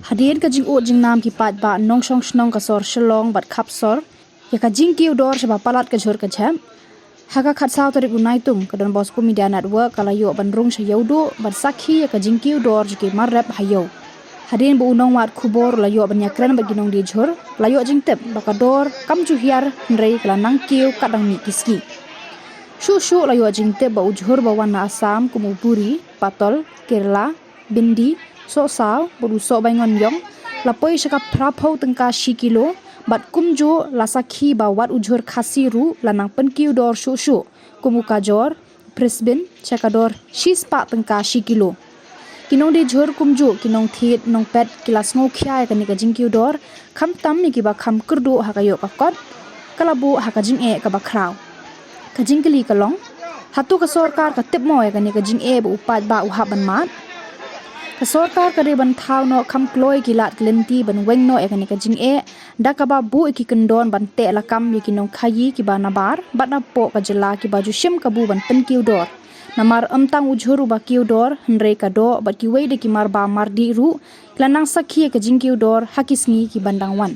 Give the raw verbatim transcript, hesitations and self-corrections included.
Hadien ka jingud jingnam ki paidbah nongshong shnong ka sor Shillong bad khap sor ïa ka jingkiew dor shaba palat ka jhur ka jhep, ha ka khatsaw tarik u Naitung, ka Don Bosco Media Network ka la ïoh ban rung sha Ïewduh ban sakhi ïa ka jingkiew dor jong ki mar rep ha Ïew. Hadien ba u nongwad khubor u la ïoh ban ïakren bad ki nongdie jhur, la ïoh jingtip ba ka dor kam ju hiar hynrei ka la nang kiew katba dang mih ki sngi. Shuh shuh la ïoh jingtip ba u jhur ba wan na Assam kum u Buri, Patol, Kerala, Bindi, Sohsaw bad u Sohbaingon Ïong la poi sha ka phra phew tyngka shi kilo, bad kumjuh la sakhi ba wat u jhur Khasi ruh la nang pynkiew dor shuh shuh, kum u Kajor, French bean, sha ka dor shispah tyngka shi kilo. Ki nongdie jhur kumjuh ki nongthied nongpet ki la sngewkhia ïa kane ka jingkiew dor, khamtam ïa kiba kham kyrduh ha ka ïoh ka kot, ka la buh ha ka jingeh kaba khraw. Ka jingkylli ka long, hato ka sorkar ka tip mo ïa kane ka jingeh ba u paidbah u hap ban mad? Ka sorkar ka dei ban thaw noh kham kloi ki lad ki lynti ban weng noh ïa kane ka jingeh, da kaba buh ïa ki kyndon ban teh lakam ïa ki nongkhaïi kiba nabar bad napoh ka jylla kiba ju shim kabu ban pynkiew dor. Namar ym tang u jhur uba kiew dor, hynrei ka doh bad kiwei de ki marbam mardih ruh ki la nang sakhi ïa ka jingkiew dor ha ki sngi kiban dang wan.